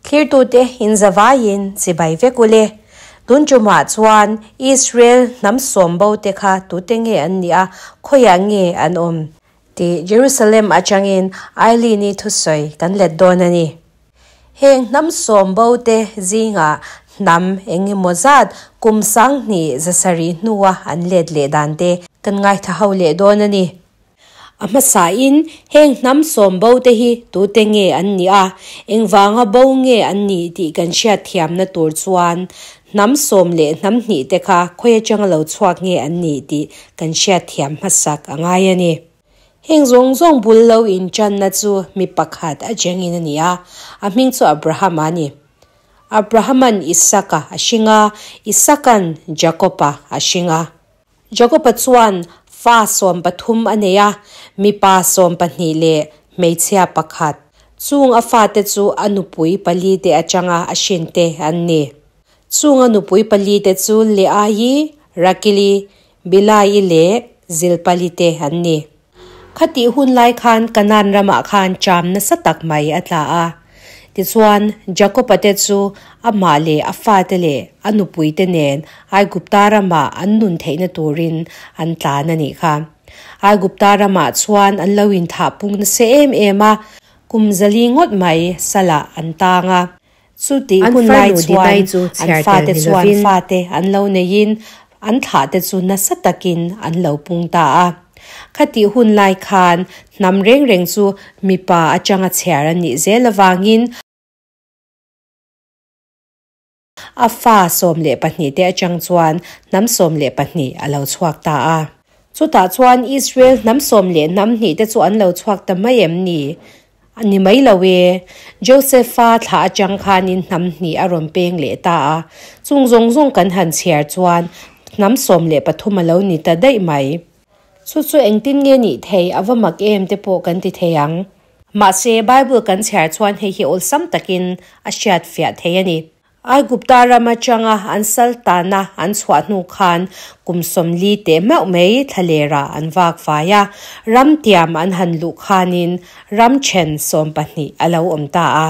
Thlirtute inzavaiin chibai vek ule. Tun tumah chuan Israel hnam sawm bo te kha tute nge an nih a, khawiah nge an awm tih Jerusalem atangin Eileen-i thusawi kan let dawn a ni. Heng hnam sawm bo te zingah hnam eng emaw zat kum 2000 zasarih hnua an let leh dan te kan ngaithla ho leh dawn a ni. A hmasain heng hnam sawm bo te hi tute nge an nih a, engvanga bo nge an nih tih kan hriat thiamna tur chuan hnam sawm leh hnam hnih te kha khawi atanga lo chhuak nge an nih tih kan hriat thiam hmasak a ngai a ni. Heng zawng zawng bul lo intanna chu mi pakhat a chengin a ni a, a hming chu Abraham a ni. Abrahaman Isaka a hring a, Isaka'n Jakoba a hring a. Jakoba chuan fa 13 a nei a, mipa 12 leh hmeichhia pakhat. Chung a fate chu a nupui pali te atanga a hrin te an ni. Chung a nupui pali te chu Leaii, Rakili, Bilaii leh Zilpali te an ni. Khatih hun lai khan Kanaan ramah khan cham nasa tak mai a tla a. Tichuan, Jakoba te chu amah leh a fate leh a nupuite nen Aigupta ramah an nun theihna turin an tlan a nih kha. Aigupta ramah chuan an lo inthah pung nasa em em a, kum 400 ngawt mai salah an tang a. Chutih An hun lai farnu chuan Dinai chu an chhiar tel fate ni chuan lovin. fate an lo neiin an thlahte chu nasa takin an lo pung ta a. Khatih hun lai khan hnam reng reng chu mipa atanga chhiar an nih zel avangin a fa 12 te atang chuan hnam 12 a lo chhuak ta a. Chutah chuan Israel hnam sawm leh hnam hnih te chu an lo chhuak ta mai em ni? A ni mai lo e. Joseph-a thlah atang khanin hnam hnih a rawn peng leh ta a. Chung zawng zawng kan han chhiar chuan hnam 13 a lo ni ta daih mai. Chu chu engtin nge nih thei a va mak em te pawh kan ti thei ang. Mahse, Bible kan chhiar chuan hei hi awlsam takin a hriat fiah thei a ni. Aigupta ram atanga an sal tana an chhuah hnu khan kum 40 teh meuh mai thlalera an vak fai a, ram tiam an han luh khanin ram then 12 a lo awm ta a.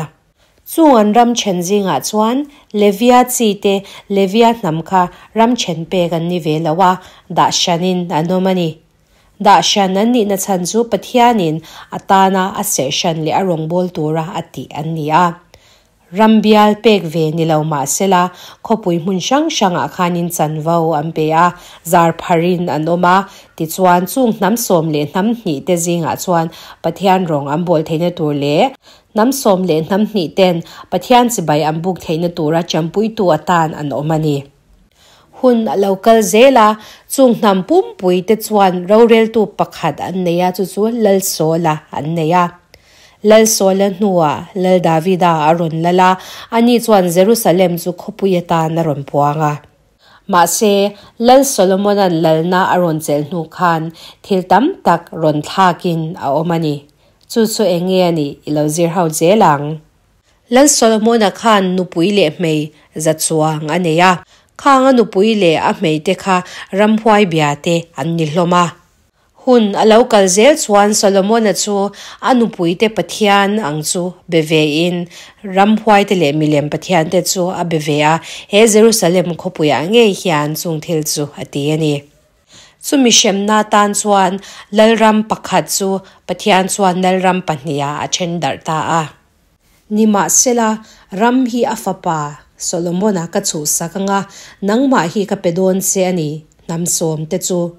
Chung an ram then zingah chuan Levia chi te Levia hnam kha ram then pek an ni ve lo a, dah hranin an awm a ni. Dah hran an nihna chhan chu Pathianin a tana a serh hran leh a rawngbâwl tura a tih an ni a. Ram bial pek ve ni lo mah sela, khawpui hmun hrang hrangah khanin chanvo an pe a, zar pharin an awm a. Tichuan, chung hnam sawm leh hnam hnih te zingah chuan Pathian rawng an bawl theihna tur leh hnam sawm leh hnam hnih ten Pathian chibai an buk theihna tura champuitu atan an awm a ni. Hun a lo kal zel a, chung hnam pumpui te chuan roreltu pakhat an nei a, chu chu Lalsawla an nei a. Lalsawla hnuah Lal Davida a rawn lal a, ani chuan Jerusalem chu khawpui atan a rawn puang a. Mahse, Lal Solomona'n lalna a rawn chelh hnu khan thil tam tak rawn thlakin a awm a ni. Chu chu eng nge a nih i lo zir ho zel ang. Lal Solomona khan nupui leh hmei za chuang a nei a. Khang a nupui leh a hmeite kha ramhuai bia te an ni hlawm a. Hun a lo kal zel chuan Solomona chu a nupuite Pathian ang chu be vein ramhuaite leh milem pathiante chu a be ve a, he Jerusalem khawpuiah ngei hian chung thil chu a ti a ni. Chumi hremna tan chuan lalram pakhat chu Pathian chuan lalram pahnihah a then darh ta a. Nimahsela, ram hi a fapa Solomona ka chhuhsak anga nangmah hi ka pe dawn che a ni, hnam sawm te chu.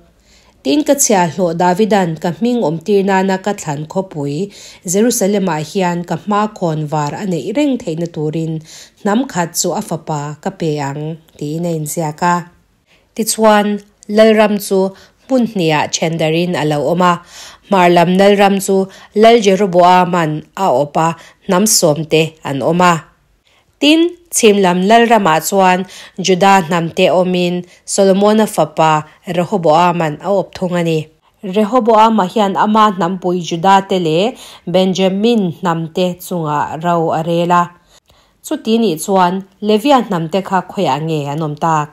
Tin ka chhiahhlawh Davidan ka hming awmtir nana ka thlan khawpui Jerusalem-ah hian ka hma khawn var a neih reng theihna turin hnam khat chu a fapa ka pe ang, tiin a inziak a. Tichuan, Lalram chu hmun hnihah thendarin a lo awm a. Hmar lam Lalram chu Lal Jeroboama'n a awp a, hnam sawmte an awm a. Tin, chhim lam Lalramah chuan Juda hnamte awmin Solomona fapa Rehoboama'n a awp thung a ni. Rehoboama hian ama hnampui Judate leh Benjamin hnamte chungah ro a rel a. Chuti nih chuan Levia hnamte kha khawiah nge an awm tak?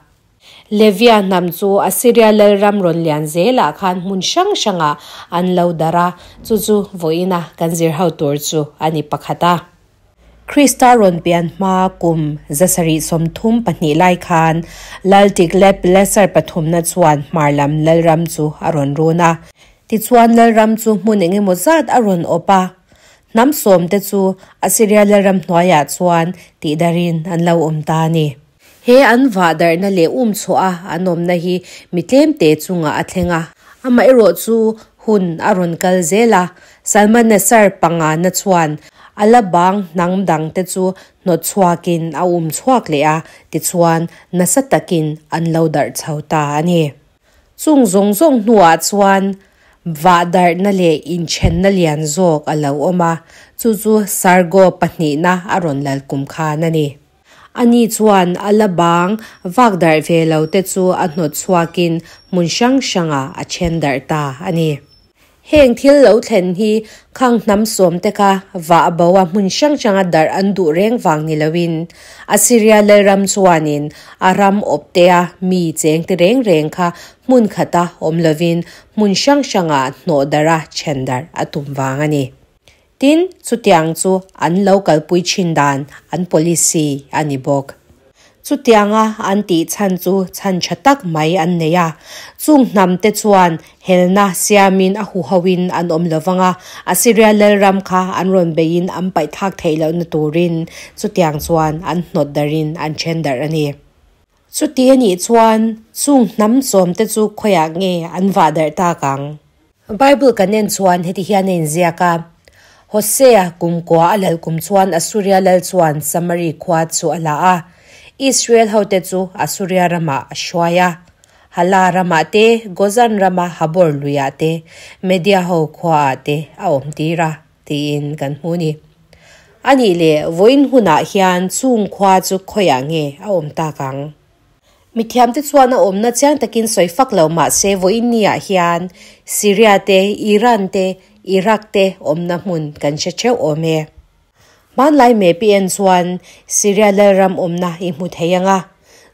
Levia hnam chu Assyria lalram rawn lian zelah khan hmun hrang hrangah an lo darh a, chu chu vawiina kan zir ho tur chu a ni pakhat a. Krista rawn pian hma kum 732 lai khan Lal Tiglath-Pileser pathumna chuan hmar lam lalram chu a rawn run a. Tichuan lalram chu hmun eng emaw zat a rawn awp a. Hnam sawmte chu Assyria lalram hnuaiah chuan tihdarhin an lo awm ta a ni. He an vah darhna leh um chhuah a an awmna hi mi tlemte chungah a thleng a, amaherawhchu hun a rawn kal zel a, Salmaneser pangana chuan a la bang hnam dangte chu hnawt chhuakin a um chhuak leh a, tichuan nasa takin an lo darh chho ta a ni. Chung zawng zawng hnuah chuan vah darhna leh inthenna lian zawk a lo awm a, chu chu Sargo pahnihna a rawn lal kum khan a ni. Ani chuan a la bang vak darh ve lo te chu a hnawt chhuakin hmun hrang hrangah a then darh ta a ni. Heng thil lo thlen hi khang hnam sawm te kha vah bo a hmun hrang hranga darh an duh reng vang ni loin Assyria lalram chuanin a ram awptea mi cheng te reng reng kha hmun khata awm lovin hmun hrang hrangah hnawh darh a then darh a tum vang a ni. Tin, chutiang chu an lo kalpui thin dan, an policy a ni bawk. Chutianga an tih chhan chu chhan tha tak mai an nei a. Chung hnam te chuan helna siamin a huhoin an awm lo vang a, Assyria lalram kha an rawn beiin an paihthlak theih lohna turin chutiang chuan an hnawt darhin an then darh a ni. Chuti a nih chuan chung hnam sawmte chu khawiah nge an vah darh tak ang? Bible kan en chuan heti hian a inziak a, Hosea kum kua a lal kum chuan Assuria lal chuan Samari khua chu a la a, Israel hote chu Assuria ramah a hruai a. Hala ramah te, Gozan rama Habor luiah te, Media ho khuaah te a awm tir a, tiin kan hmu a ni. A nih leh vawiin hunah hian chung khua chu khawiah nge a awm tak ang? Mithiamte chuan a awmna chiang takin sawi fak lo mah se vawiin niah hian Syria te, Iran te, Iraq te awmna hmun kan hre theuh awm e. Hmanlai mepi en chuan Syria lalram awmna i hmu thei ang a,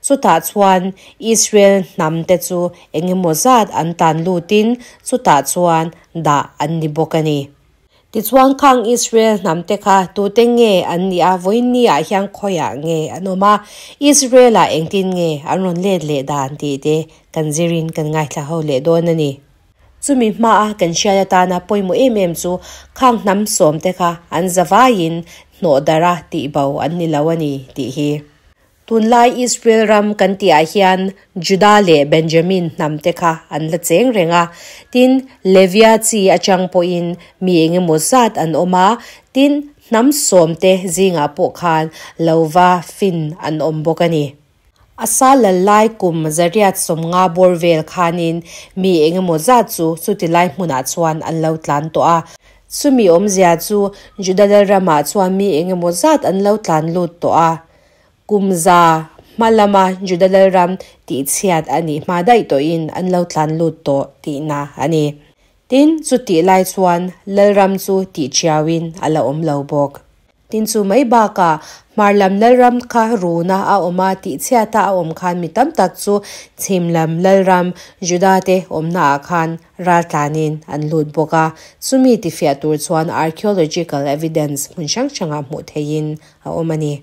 chutah chuan Israel hnam te chu eng emaw zat an tan lutin chutah chuan dah an ni bawk a ni. Tichuan khang Israel hnamte kha tute nge an nih a, vawiin ah hian khawiah nge an awm a, Israel-ah engtin nge an rawn let leh dan tih te kan zirin kan ngaithla ho leh dawn a ni. Chumi hmaa kan hriat atana pawimawh em em chu khang hnam sawmte kha an zavaiin hnawh darh a tihbo an ni lo a ni tih hi. Tunlai Israel ram kan tihah hian Juda leh Benjamin hnam te kha an la cheng reng a, tin, Levia chi atang pawhin mi eng emaw zat an awm a, tin, hnam sawm te zingah pawh khan lova fin an awm bawk a ni. Asa lal lai kum 850 bawr vel khanin mi eng emaw zat chu chuti lai hmunah chuan an lo tlan tawh a, chumi awmzia chu Juda lalramah chuan mi eng emaw zat an lo tlan lut tawh a, Kum za hma lama Juda lalram tihchhiat a nih hma daih tawhin an lo tlan lut tawh tihna a ni. Tin, chutih lai chuan lalram chu tihchiauin a la awm lo bawk. Tin, chu mai bakah hmar lam lalram kha runa a awm a, tihchhiata a awm khan mi tam tak chu chhim lam lalram Juda te awmnaah khan raltlanin an lut bawk a. Chumi tifiah tur chuan archaeological evidence hmun hrang hrangah hmuh theihin a awm a ni.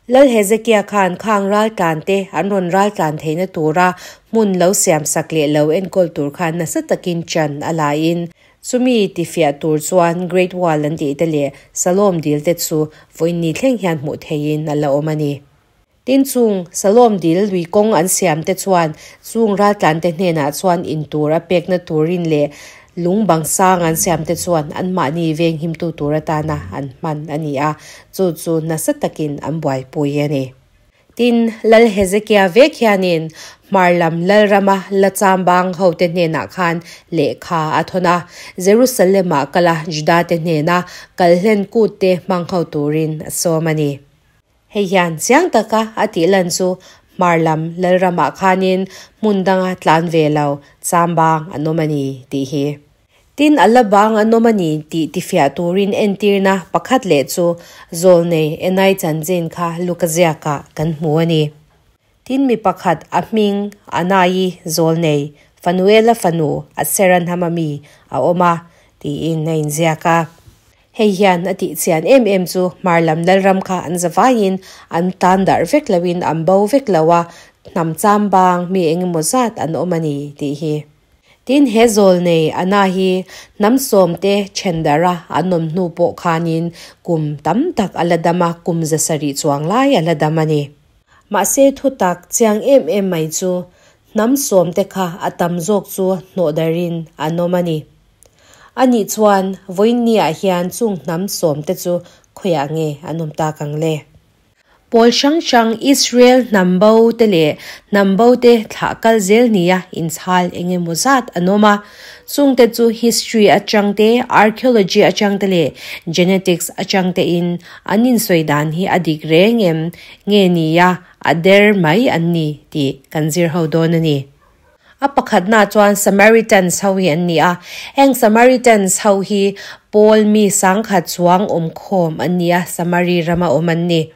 Lal Hezekia khan khang raltlante an rawn raltlan theihna tura hmun lo siamsak leh lo enkawl tur khan nasa takin chan a laiin chumi tifiah tur chuan Great Wall an tih te leh Salom dil te chu vawiin thleng hian hmuh theihin a la awm a ni. Tin chung Salom dil lui kawng an siam te chuan chung raltlante hnenah chuan in tur a pekna turin leh Lung bang sang an siam te chuan anmahni venghimtu tur atana an hman a ni a, chu chu nasa takin an buaipui a ni. Tin, Lal Hezekia vek hianin hmar lam lalrama la chambang hote hnenah khan lehkha a thawn a, Jerusalem-ah kal a Juda-te hnena kalhlen kutte hmang ho turin a sawm a ni. Hei hian chiang taka a tih lan chu hmar lam lalramah khanin hmun danga tlan ve lo chambang an awm a ni tih hi. Tin, a la bang an awm a ni tih tifiah turin entirna pakhat leh chu Zawlnei Enai chanchin kha Luka ziakah kan hmu a ni. Tin, mi pakhat a hming Anai Zawlnei, Fanuela fanu Asera hnama mi a awm a, tiin a inziak a. Hei hian a tihchian em em chu hmar lam lalram kha an zavaiin an tan darh vek loin an bo vek lo a, hnam chambang mi eng emaw zat an awm a ni tih hi. Tin, he zawlnei Ana hi hnam sawmte then darh a an awm hnu pawh khanin kum tam tak a la dam a, kum 700 chuang lai a la dam a ni. Mahse thutak chiang em em mai chu hnam sawmte kha a tam zawk chu hnawh darhin an awm a ni. Anih chuan vawiinniah hian chung hnam sawmte chu khawiah nge an awm tak ang le? Pawl hrang hrang Israel hnam bo te leh hnam bo te thlah kal zel nia inchhal eng emaw zat an awm a. Chungte chu history atang te, archaeology atang te leh genetics atang te in an insawi dan hi a dik reng em nge nia a der mai an ni tih kan zir ho dawn a ni. A pakhatna chuan Samaritans ho hi an ni a. Heng Samaritans ho hi Paul mi sangkhat chuang awmkhawm an ni a, Samari rama awm an ni.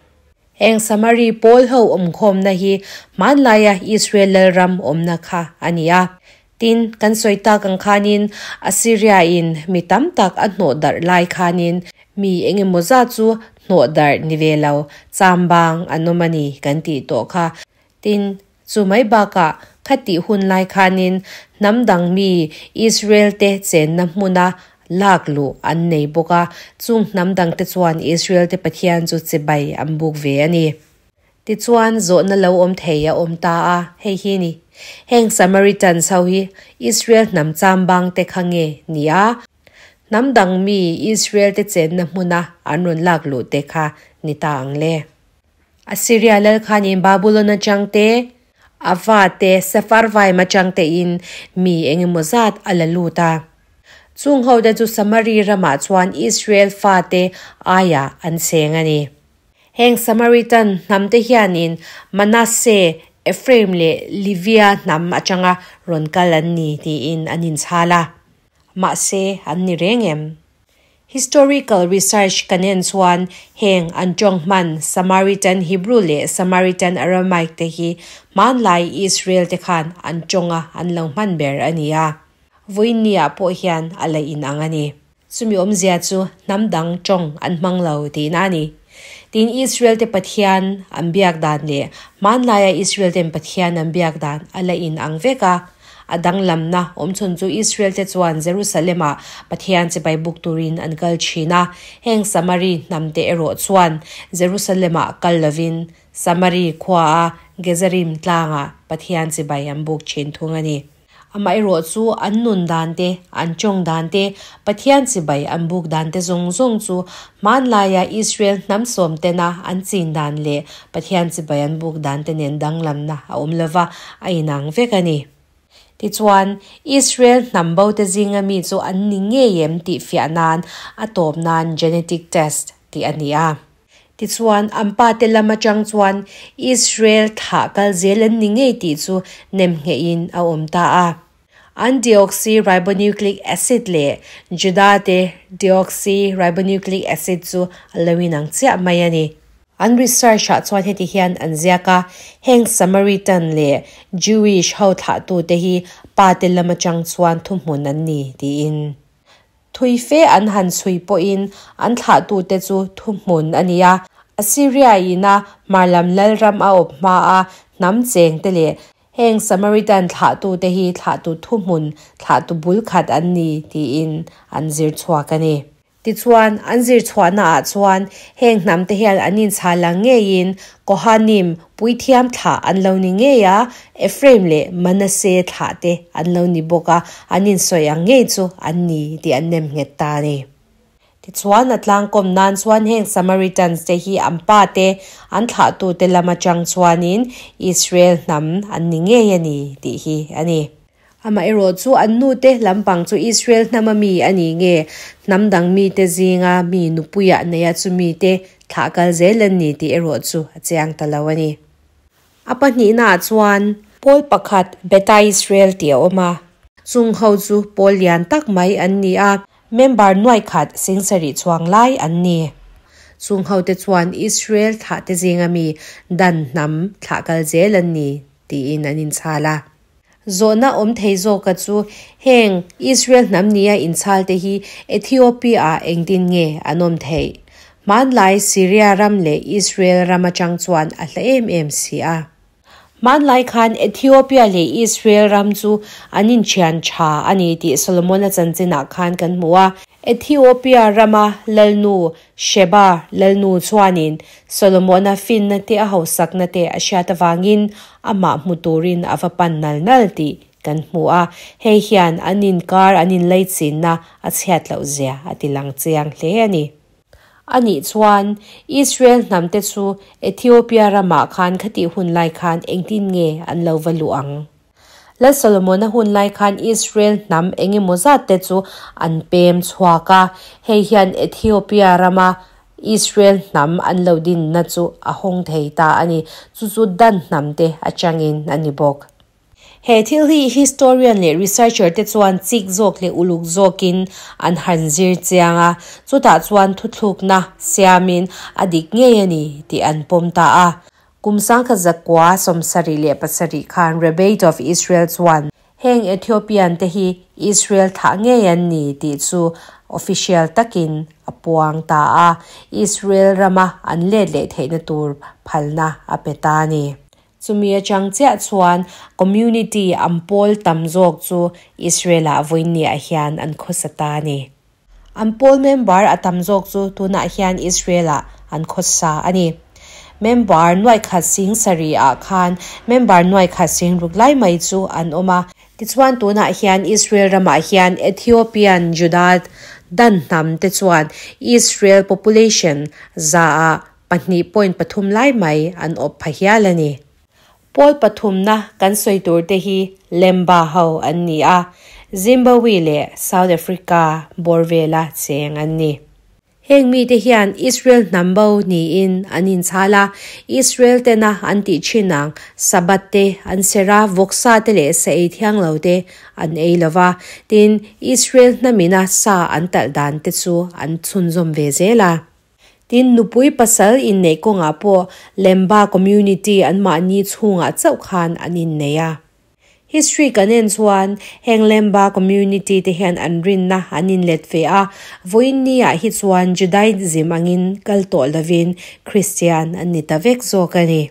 Heng Samari Paul ho awmkhawmna hi hmanlaia Israel lalram awmna kha a ni a. Tin, kan sawi tak ang khanin Assyria in mi tam tak a hnawh darh lai khanin mi eng emaw zat chu hnawh darh ni ve lo, chambang an awm a ni kan tih tawh kha. Tin, chu mai bakah khatih hun lai khanin hnam dang mi Israel te chenna hmuna lak luh an nei bawk a, chung hnam dang te chuan Israel te Pathian chu chibai an buk ve a ni. Tichuan zawhna lo awm thei a awm ta a, hei hi ni. Heng Samaritans ho hi Israel hnam chambang te kha nge ni a, hnam dang mi Israel te chenna hmuna an rawn lak luh te kha ni ta ang le? Assyria lal khanin Babulon atang te, Ava te, Sepharvaim atang tein mi engemaw zat a la lut a. Chung ho te chu Samari ramah chuan Israel fate aiah an cheng a ni. Heng Samaritan hnam te hianin Manasseh, Ephraim leh Levia hnam atanga rawn kal an ni tiin an inchhal a. Mahse, an ni reng em? Historical research kan en chuan heng an tawng hman Samaritan Hebrew leh Samaritan Aramaic te hi hmanlai Israel te khan an tawnga an lo hman ber a ni a. Vawiinniah pawh hian a la inang a ni. Chumi awmzia chu hnam dang tawng an hmang lo tihna a ni. Tin, Israel te Pathian an biak dan leh hmanlaia Israel ten Pathian an biak dan a la inang vek a. A danglamna awmchhun chu Israel-te chuan Jerusalem-ah Pathian chibai buk turin an kal thin a, heng Samari hnamte erawh chuan Jerusalem-ah kal lovin Samari khuaa Gezarim tlangah Pathian chibai an buk thin thung a ni. Amaherawh chu an nun dan te, an tawng dan te, Pathian chibai an buk dan te zawng zawng chu hmanlaia Israel hnam sawm tena an chin dan leh Pathian chibai an buk dan te nen danglamna a awm lova, a inang vek a ni. Tichuan, Israel hnam bote zinga mi chu an ni ngei em tih fiah nan a tawp nan genetic test tih a ni a. Tichuan, an pate lam atang chuan Israel thlah kal zel an ni ngei tih chu nemnghehin a awm ta a. An deoxyribonucleic acid leh Juda te deoxyribonucleic acid chu a lo inang chiah mai a ni. An research ah chuan heti hian an ziak a, heng Samaritan leh Jewish ho thlahtute hi pa te lam atang chuan thuhmun an ni tiin. Thui fe an han chhui pawhin an thlahtute chu thuhmun a ni a, Assyria ina hmar lam lalram a awp hma a hnam cheng te leh heng Samaritan thlahtute hi thlahtu thuhmun, thlahtu bul khat an ni tiin an zir chhuak a ni. Tichuan, an zir chhuahnaah chuan heng hnamte hian an inchhal ang ngeiin Kohanim, puithiam thlah an lo ni ngei a, Ephraim leh Manasseh thlahte an lo ni bawk a, an insawi ang ngei chu an ni tih an nem nghet ta a ni. Tichuan, a tlangkawm nan chuan heng Samaritans te hi an pa te, an thlahtute lam atang chuanin Israel hnam an ni ngei a ni tih hi a ni. Amaherawh chu an nute lampang chu Israel hnama mi a ni nge, hnam dang mite zinga mi nupuiah neia chu mite thlah kal zel an ni tih erawh chu a chiang ta lo a ni. A pahnihnaah chuan pawl pakhat Beta Israel tih a awm a. Chung ho chu pawl lian tak mai an ni a, member nuaikhat singsarih chuang lai an ni. Chung hote chuan Israel thlahte zinga mi Dan hnam thlah kal zel an ni tiin an inchhal a. Zawhna awm thei zawka chu heng Israel hnam nia inchhalte hi Ethiopia-ah engtin nge an awm theih? Hmanlai Syria ram leh Israel ram atang chuan a hla em em si a. Hmanlai khan Ethiopia leh Israel ram chu an inthian tha a ni tih Solomona chanchinah khan kan hmu a. Ethiopia rama lalnu Sheba lalnu chuanin Solomona finna te a hausakna te a hriat avangin amah hmu turin a va pan nal nal tih kan hmu a. Hei hian an inkar an inleichinna a chhiat loh zia a ti lang chiang hle a ni. A nih chuan, Israel hnamte chu Ethiopia ramah khan khatih hun lai khan engtin nge an lo va luh ang? Lal Solomona hun lai khan Israel hnam eng emaw zatte chu an pem chhuak a, hei hian Ethiopia rama Israel hnam an lo dinna chu a hawng thei ta a ni. Chu chu Dan hnamte atangin a ni bawk. He thil hi historian leh researcher te chuan chik zawk leh uluk zawkin an han zir chiang a, chutah chuan thuthlukna siamin a dik ngei a ni tih an pawm ta a. Kum sangkhat zakua 77 khan Rebate of Israel chuan heng Ethiopian te hi Israel thlah ngei an ni tih chu official takin a puang ta a, Israel rama an let leh theihna tur phalna a pe ta a ni. Chumi atang chiah chuan community an pawl tam zawk chu Israel-ah vawiinniah hian an khawsa ta a ni. An pawl member a tam zawk chu tunah hian Israel-ah an khawsa a ni. Member nuaikhat sing sarih-ah khan member nuaikhat sing ruk lai mai chu an awm a. Tichuan tunah hian Israel ramah hian Ethiopian Judah dan hnam te chuan Israel population zaah 2.3 lai mai an awp pha hial a ni. Pawl pathumna kan sawi tur te hi Lemba ho an ni a, Zimbabwe leh South Africa bawr vela cheng an ni. Heng mite hian Israel hnam bo niin an inchhal a, Israel tena an tih thin ang Sabbath te an serh a, vawksa te leh sa ei thiang lo te an ei lo va, tin, Israel hnamina sa an talh dan te chu an chhunzawm ve zel a. Tin, nupui pasal inneih kawngah pawh Lemba community anmahni chhungah chauh khan an innei a. History kan en chuan heng Lemba community te hian an rinna an inlet ve a, vawiin niah hi chuan Judaism angin kal tawh lovin Christian an ni ta vek zawk a ni.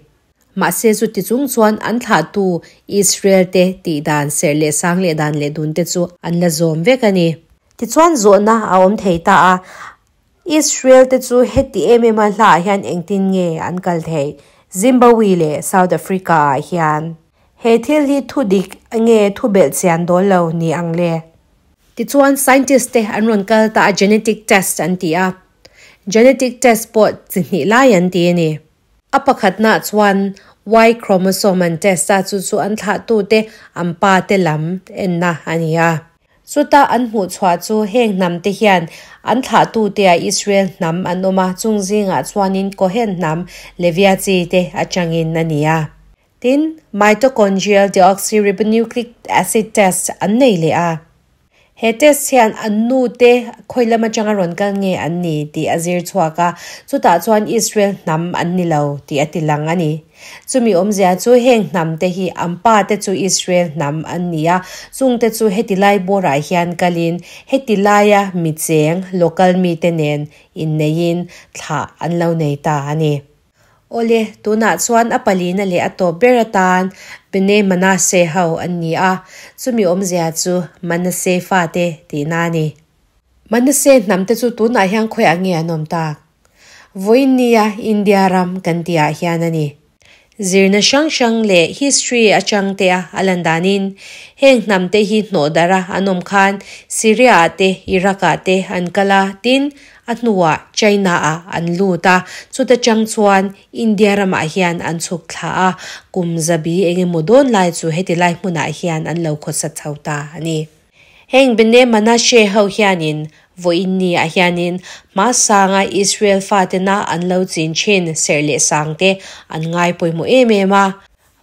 Mahse chuti chung chuan an thlahtu Israel te tihdan serh leh sang leh dan leh dun te chu an la zawm vek a ni. Tichuan zawhna a awm thei ta a, Israel te chu heti em em a hlaah hian engtin nge an kal theih? Zimbabwe leh South Africa ah hian he thil hi thu dik nge thu belh chian dawl lo ni ang le? Tichuan scientist te an rawn kal ta a genetic test an ti a, genetic test pawh chi hnih lai an ti a ni. A pakhatnaah chuan Y chromosome an test a, chu chu an thlahtute an pa te lam enna a ni a. Chuta an hmuh chhuah chu heng hnam te hian an thlahtute ah Israel hnam an awm a, chung zingah chuanin Kohen hnam Levia chi te atangin a ni a. Tin, mitochondrial deoxyribonucleic acid test an nei leh a. He test hian an nu te khawi lam atanga rawn kal nge an ni tih a zir chhuak a, chutah chuan Israel hnam an ni lo tih a ti lang a ni. Chumi awmzia chu heng hnam te hi an pa te chu Israel hnam an ni a, chung te chu heti lai bawrah hian kalin heti laia mi cheng, local mite nen inneiin thlah an lo nei ta a ni. Awle, tunah chuan a palina leh a tawp ber atan Bnei Manasseh ho an ni a, chumi awmzia chu Manasseh fate tihna a ni. Manasseh hnamte chu tunah hian khawiah nge an awm tak? Vawiin nia India ram kan tihah hian a ni. Zirna hrang hrang leh history atang te a a lan danin heng hnamte hi hnawh darh a an awm khan Syria ah te Iraq ah te an kal a, tin a hnuah China ah an lut a, chuta chang chuan India ramah hian an chhuk thla a, kum zabi eng emaw dawn lai chu heti lai hmunah hian an lo khawsa chho ta a ni. Heng Bnei Manashe ho hianin vawiin ni ah hianin hmasanga Israel fatena an lo chin thin serh leh sangte an ngai pawimawh em em a.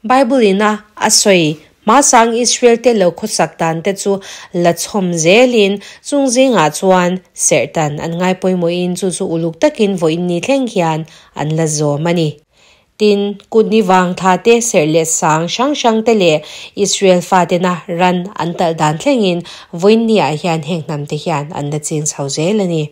Bible in a a sawi Hmasang Israel te lo khawsak dan te chu la chhawm zelin chung zingah chuan serhtan an ngai pawimawhin chu chu uluk takin vawiin ni thleng hian an la zawm a ni. Tin, kutni vang tha te, serh leh sang hrang hrang te leh Israel fatena ran an talh dan thlengin vawiin niah hian heng hnam te hian an la ching chho zel a ni.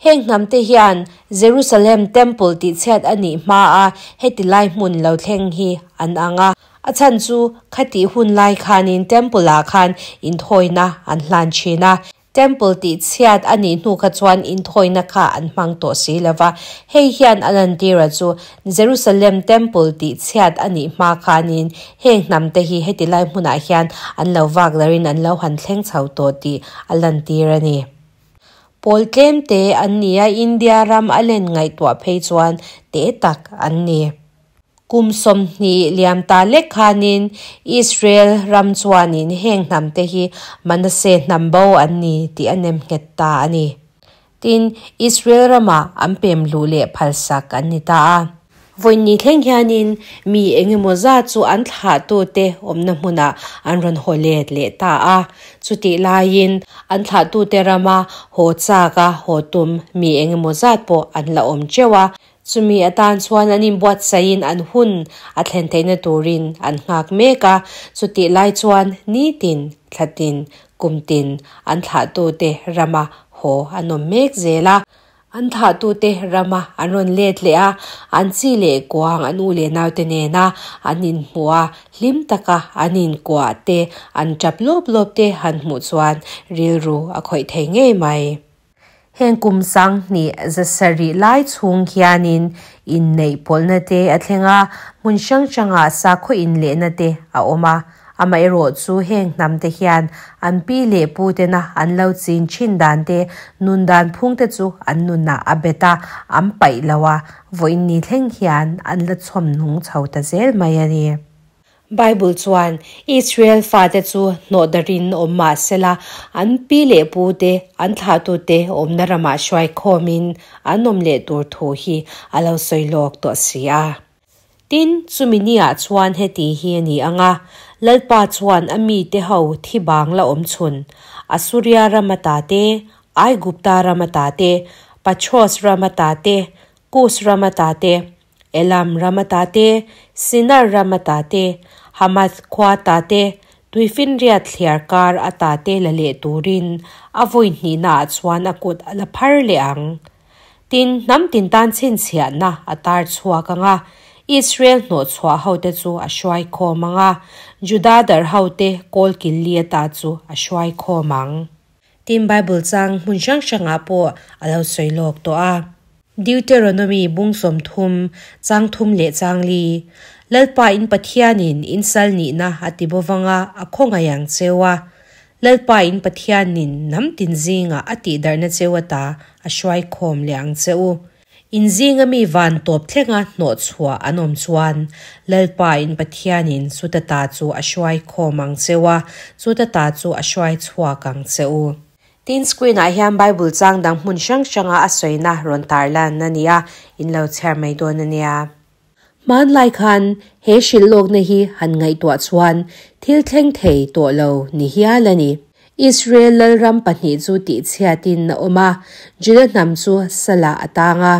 Heng hnam te hian Jerusalem Temple tihchhiat a nih hmaa heti lai hmun lo thleng hi an ang a. A chhan chu khatih hun lai khanin Temple ah khan inthawina an hlan thin a. Temple tihchhiat a nih hnu kha chuan inthawina kha an hmang tawh si lo va. Hei hian a lantira chu Jerusalem Temple tihchhiat a nih hma khanin heng hnam te hi heti lai hmunah hian an lo vak larin an lo han thleng chho tawh tih a lantir a ni. Pawl tlem te an ni a, India ram a len ngaihtuah phei chuan te tak an ni. Kum 20 liam ta lek khanin Israel ram chuanin heng hnam te hi Manasseh hnam bo an ni tih a nem nghet ta a ni. Tin, Israel ramah an pem luh leh phalsak an ni ta a. Vawiin thleng hianin mi engemaw zat chu an thlahtute awmna hmunah an rawn haw let leh ta a. Chutih laiin an thlahtute rama haw chaka haw tum mi engemaw zat pawh an la awm teuh a. Chumi atan chuan an inbuatsaihin an hun a thlen theihna turin an nghak mek a. Chutih lai chuan nitin, thlatin, kumtin an thlahtute rama haw an awm mek zel a. An thlahtute rama an rawn let leh a, an chi leh kuang an u leh naute nena an inhmuh a, hlim taka an inkuah te, an tap lawp lawp te han hmuh chuan rilru a khawih thei ngei mai. Heng kum 2700 lai chhung hianin inneih pawlhna te a thleng a, hmun hrang hrangah sakhaw inlehna te a awm a. Amaherawh chu heng hnam te hian an pi leh pu tena an lo chin thin dan te, nun dan phung te chu an nunah a bet a, an paih lo a, vawiin ni thleng hian an la chhawm nung chho ta zel mai a ni. Bible chuan Israel fate chu hnawhdarin awm mah sela, an pi leh pu te, an thlahtute awmna ramah hruai khawmin an awm leh tur thu hi a lo sawi lawk tawh si a. Tin, chumi niah chuan heti hi a ni ang a, Lalpa chuan a mite ho thi bang la awm chhun, Asuria ram ata te, Aigupta ram ata te, Pathros ram ata te, Kus ram ata te, Elam ram ata te, Sinar ram ata te, Hamath khua ata te, Tuifinriat thliar kar ata te la leh turin a vawi hnihnaah chuan a kut a la phar leh ang. Tin, hnam tin tan chhinchhiahna a tar chhuak ang a, Israel hnawhchhuah hote chu a hruai khawm ang a, Juda darh hote kawl kil li ata chu a hruai khawm ang. Tin, Bible chang hmun hrang hrangah pawh a lo sawi lawk tawh a. Deuteronomy bung 30, chang thum leh chang li, Lalpa in Pathianin in sal nihna a ti bawvang a, a khawngaih ang cheu a. Lalpa in Pathianin hnam tin zingah a tihdarhna cheu ata a hruai khawm leh ang che u. In zinga mi van tawp thlenga hnawhchhuah an awm chuan Lalpa in Pathianin chuta ta chu a hruai khawm ang cheu a, chuta ta chu a hruai chhuak ang che u. Tin, screen ah hian Bible chang dang hmun hrang hranga a sawina rawn tarlan a ni a, in lo chhiar mai dawn a nia. Hmanlai khan he hrilh lawkna hi han ngaihtuah chuan thil thleng thei tawh lo ni hial a ni. Israel lalram pahnih chu tihchhiatin a awm a, Juda hnam chu salah a tang a,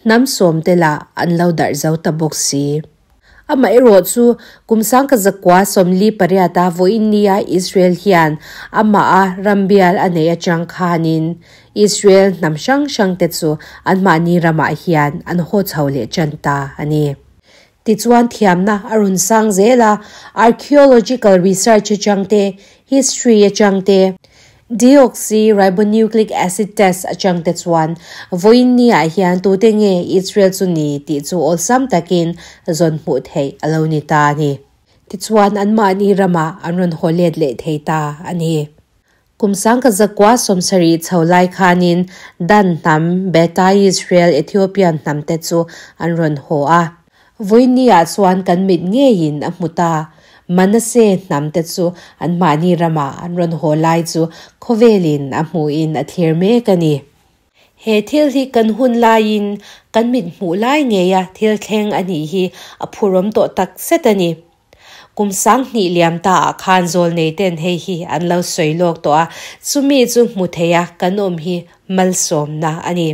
hnam sawmte lah an lo darh zo ta bawk si. Amaherawh chu kum 1948 a vawiin nia Israel hian amaha rambial a neih atang khanin Israel hnam hrang hrangte chu anmahni ramah hian an haw chho leh tan ta a ni. Tichuan thiamna a rawn sang zel a, archaeological research atang te, history atang te, Deoxyribonucleic acid test atang te chuan vawiin niah hian tute nge Israel chu ni tih chu awlsam takin zawn hmuh theih a lo ni ta a ni. Tichuan anmahni ramah an rawn haw let leh thei ta a ni. Kum 1970 chho lai khanin Dan hnam, Beta Israel, Ethiopian hnam te chu an rawn haw a. Vawiin niah chuan kan mit ngeiin a hmu ta. Manasseh hnam te chu anmahni ramah an rawn haw lai chu khawvelin a hmuhin a thlir mek a ni. He thil hi kan hun laiin kan mit hmuh lai ngeia thil thleng a nih hi a phurawm tawh tak zet a ni. Kum 2000 liam ta ah khan zawlnei ten hei hi an lo sawi lawk tawh a, chumi chu hmu thei a kan awm hi malsawmna a ni.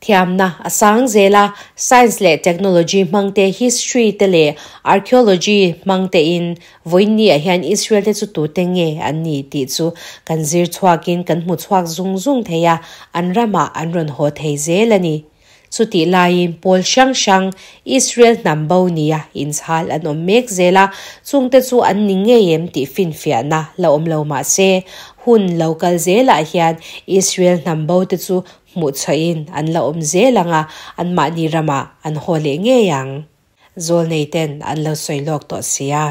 Thiamna a sang zel a, science leh technology hmang te, history te leh archaeology hmang te in vawiin ah hian Israel te chu tute nge an ni tih chu kan zir chhuak in kan hmu chhuak zung zung thei a, an ramah an rawn haw thei zel a ni. Chutih laiin pawl hrang hrang Israel hnam bo nia inchhal an awm mek zel a, chungte chu an ni ngei em tih finfiahna la awm lo mah se, hun lo kal zelah hian Israel hnam bo te chu hmuh chhuahin an la awm zel ang a, anmahni ramah an haw leh ngei ang. Zawlnei ten an lo sawi lawk tawh si a.